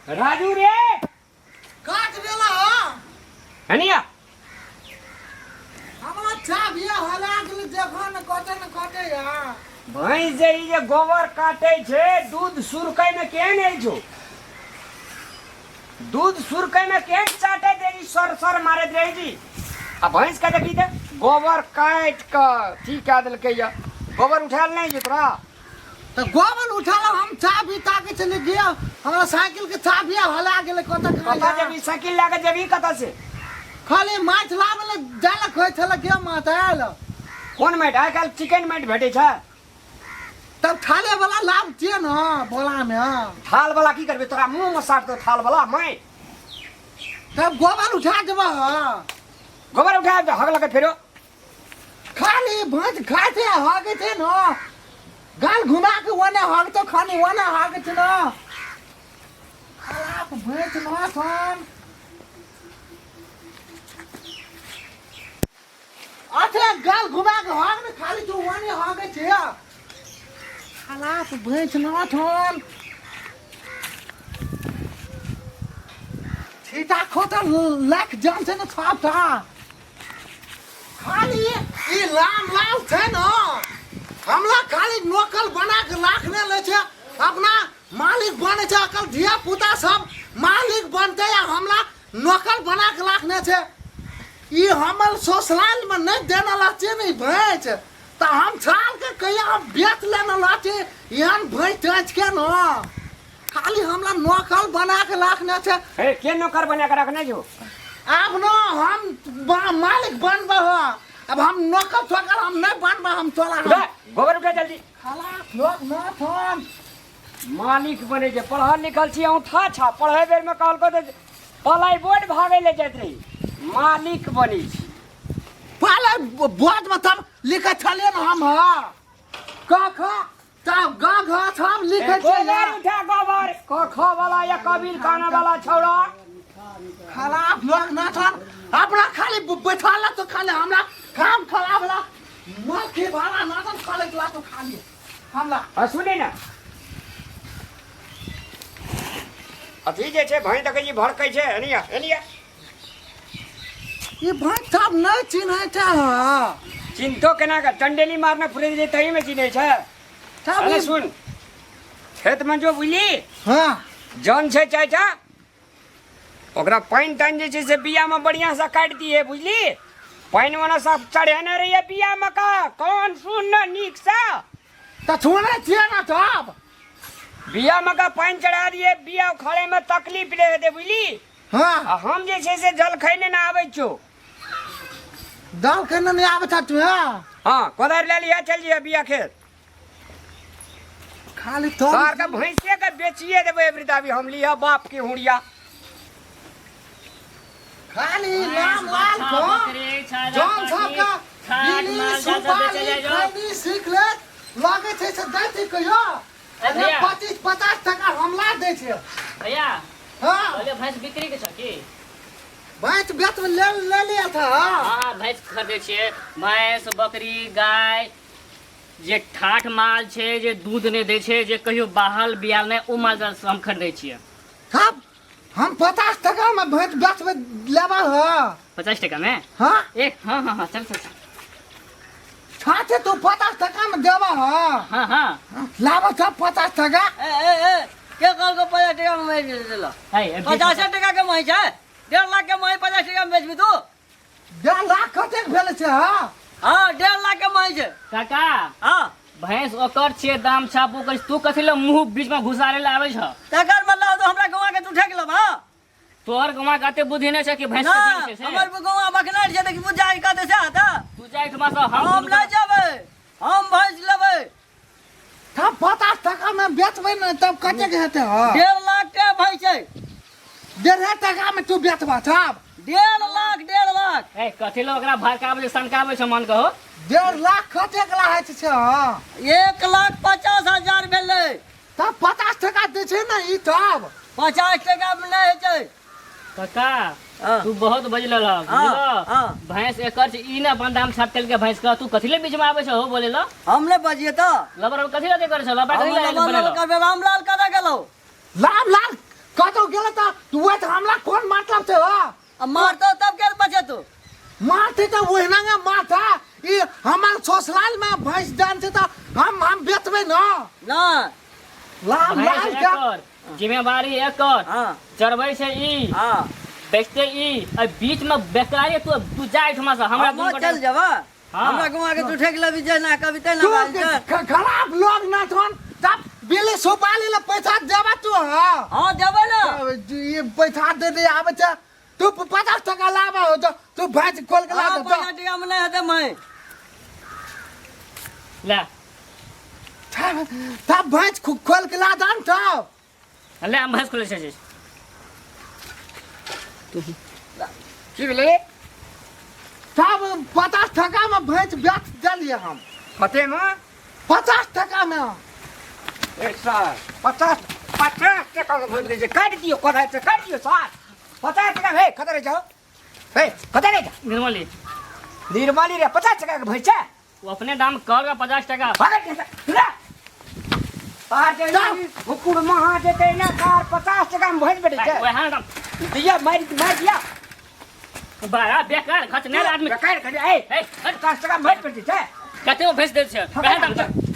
राजू रे काट देला हो हनिया हमरा चाबिया हला गेल देखो न कटे न कटे या भैंस जे ई जे गोबर काटे छै दूध सुरकै में केहन होइ छौ दूध सुरकै में केहन चाटे दे ई सर सर मारैत रहै छी आ भैंस के देखी ते गोबर काटि कऽ की कए देलकै या गोबर उठायल नहि छै तोरा तऽ गोबर उठाल हम चाबी ताके चले गया हमरा साइकिल के चाबी हला गेलै कतऽ कतऽ जेबी साइकिल लए कऽ जेबी कतऽ से खाली माछ लाबै लए जाय लए कहै छलै गे माछ आयल कोन माटि आइ काल्हि चिकन माटि भेटै छै तब थाले वाला लाभ छियै ने बोला मे थाल वाला की करबै तोरा मुँह मे साट दो थाल वाला माटि तब गोबर उठा देबह गोबर उठा दे हग लगे फेरो खाली भैंस खाइ छै हगै छै न गाल घुमा के ओने हगतो खाली ओने हगै छै न खराब भैंस न छन अथे गाल घुमा के हग ने खाली तू ओने हगै छै खराब भैंस न छन छीटा खोता लाख जान छै ने छापटा खाली ई लाम लाल छै ने हमला खाली नोकल बना के राखने ले छै अपना मालिक बने छै अकल धिया पुता सब मालिक बनते या हमला नोकल बना के राखने छै ई हमर ससुराल में नहीं देने ला छै ने ई भैंस तऽ हम छाल के कहिया हम बेच लेने ला छै एहन भैंस तेंस के न खाली हमरा नौकर बना के राखने छै हे के नौकर बना के रखने छौ आब न हम मालिक बनबे हो अब हम नौकर ठोकर हम नहीं बनबे हम तोरा उठा गोबर उठा जल्दी खाला लोग न थन मालिक बने छै पढ़ल लिखल छी औंठा छा पढ़े बेर में कहलको तऽ पलाई बोर्ड भागे ले जाइत रही मालिक बनै छी पहले बोर्ड में तब लिखे छलिए न हम ह क ख तब ग घ सब लिखे छियै गोबर उठा गोबर क ख वाला या कबीर खाना वाला छौड़ा खराब लोग ना छन अपना खाली बैठल ला तो खाली हमरा काम खराब ला मक्खी भाड़ा ना छन खाली ला तो खाली हमरा आ सुने ना अथी जे छै भैं देखै छी भड़कै छै एनिया एनिया ई भाई साहब नहीं चिन्है छै हाँ चिन्तो केना के चंडेली मारने फुरे जे तही में चिन्है छै तब अरे ई- सुन खेत में जो बुझली हाँ जन छै चाचा ओकरा पानि तानि जे छै से बिया में बढ़िया से काटि दिए बुझली पानि ओना सब चढ़ेने रहिए बिया में का कौन सुन न नीक से तऽ छोड़ै छियै ने तब बिया में का पानि चढ़ा दिए बिया उखाड़े में तकलीफ रहे हेतै बुझली हाँ आ हम जे छै से जलखै ने आबै छौ दाल खेने नहीं आबै छ तू हाँ हाँ कोदारि लए लिहे चलि जइहे बिया खेत खाली तो सार के भैंसे के बेचिए देबै एबरी हम लिह बाप के हुड़िया खाली राम लाल को जौन सब का बीड़ी सुपारी खैनी सीख ले लगे छै से दै कहियो अरे भैया। 25 50 टका हमला दै छै भैया हाँ कहलियै भैंस बिक्री के छ की भैंस बेच में ले ले लिया था हाँ हाँ भैंस खरीदै छियै भैंस बकरी गाय जे ठाठ माल छै जे दूध नहि दै छै जे कहियो बाहल बियाल नहि ओ माल जाल हम खरीदै छियै तब हम 50 टका में भैंस बेच में लेबा हाँ 50 टका में हाँ एक हाँ हाँ हाँ चल चल चल छाते तू 50 टका में देबा हाँ हाँ हाँ लाबो सब 50 टका ए ए ए के कहलको 50 टका में महीस बेच देला है ए, 50 टका के महीस है 1.5 लाख के महीस 50 टका में बेचबी तू 1.5 लाख कतेक भेल छै हाँ हाँ 1.5 लाख के महीस है काका हाँ भैंस ओकर छियै दाम छाप ओकर तू कथी लए मुँह बीच में घुसारे लए आबै छ तकर मतलब तो हमरा गौवा के तू ठेक लेब हाँ तोहर गमा के अते बुद्धि नहि छै कि भैंस ना के दाम छै से हमर गौवा बकनार छै तऽ कि बुझा के कहते से आता तू जा एहिठमा से हम हम नहि जेबै हम भैंस लेबै तब 50 टका में बेचबै ने तब कतेक हेतै हाँ 1.5 लाख के भैंस छै 1.5 टका में तू बेचबा तब 1.5 लाख 1.5 लाख ए कथी लए ओकरा भड़काबै छै सनकाबै छै मन कहो 1.5 लाख कतेक ला होइ छै हाँ 1,50,000 भेलै तब 50 टका दै छै ने ई तब 50 टका मे नहि होइ छै काका हाँ। तू बहुत बजल रह हाँ, बुझलह हाँ। भैंस एकर छै ई ना अपन दाम छाप के भैंस के तू कथी ले बीच में आबै छहो बोले ल हम नहि बजिए तऽ लबर कथी ले करे छौ लबर हम कथी ले लबर बनेलह करबै रामलाल कतऽ गेलौ लाल लाल कतौ गेलै तऽ तू ओहि तऽ हमरा कोन मतलब छै हो आ मारतो तब के बचेतो मारते तऽ ओहिना ने मारता ई हमर ससुराल में भैंस दान छै तऽ हम बेचबै न ना लाल भैंस लाल के एकर जिम्मेवारी एकर हाँ चरबै छै ई हाँ बेचते ई आ बीच में बेकारी तू तू जा एहिठमा से हमरा हम दुनू गोटा- चल जेबा हाँ। हमरा घुमा के तू ठेक लेबी जे ना कभी ते ना तू बाजि छै। खराब लोग ना छन तब बिली सुपारी ले पैसा देबा तू हाँ हाँ देबै ना ये पैसा दे दे आबै छै तू 50 टका लाबा हो तो तू भैंस खोल के ला हाँ दे 50 टका में नहीं हेतै मैं ले तब भैंस खोल के ला दन तब ले हम भैंस खोलै छै की भेलै तब 50 टका में भैंस बेच देलिए हम कते में 50 टका में ए सर 50 50 टका में भैंस दै छै काटि दियौ कोदारि से काटि दियौ सर 50 टका हे कतऽ रहै छौ हे कतऽ रहै छौ निर्मली निर्मली रे 50 टका के भैंस छै वो अपने दाम कर 50 टका भागल के सुना तार जे हुकुर महा जेतै ना तार 50 टका में भैंस बेचै छै वएह दाम दिया मारि मारि दिया बड़ा बेकार खचने आदमी बेकार खड़े ए ए 50 टका में भैंस बेचै छै कते भैंस दै छै वएह दाम कर।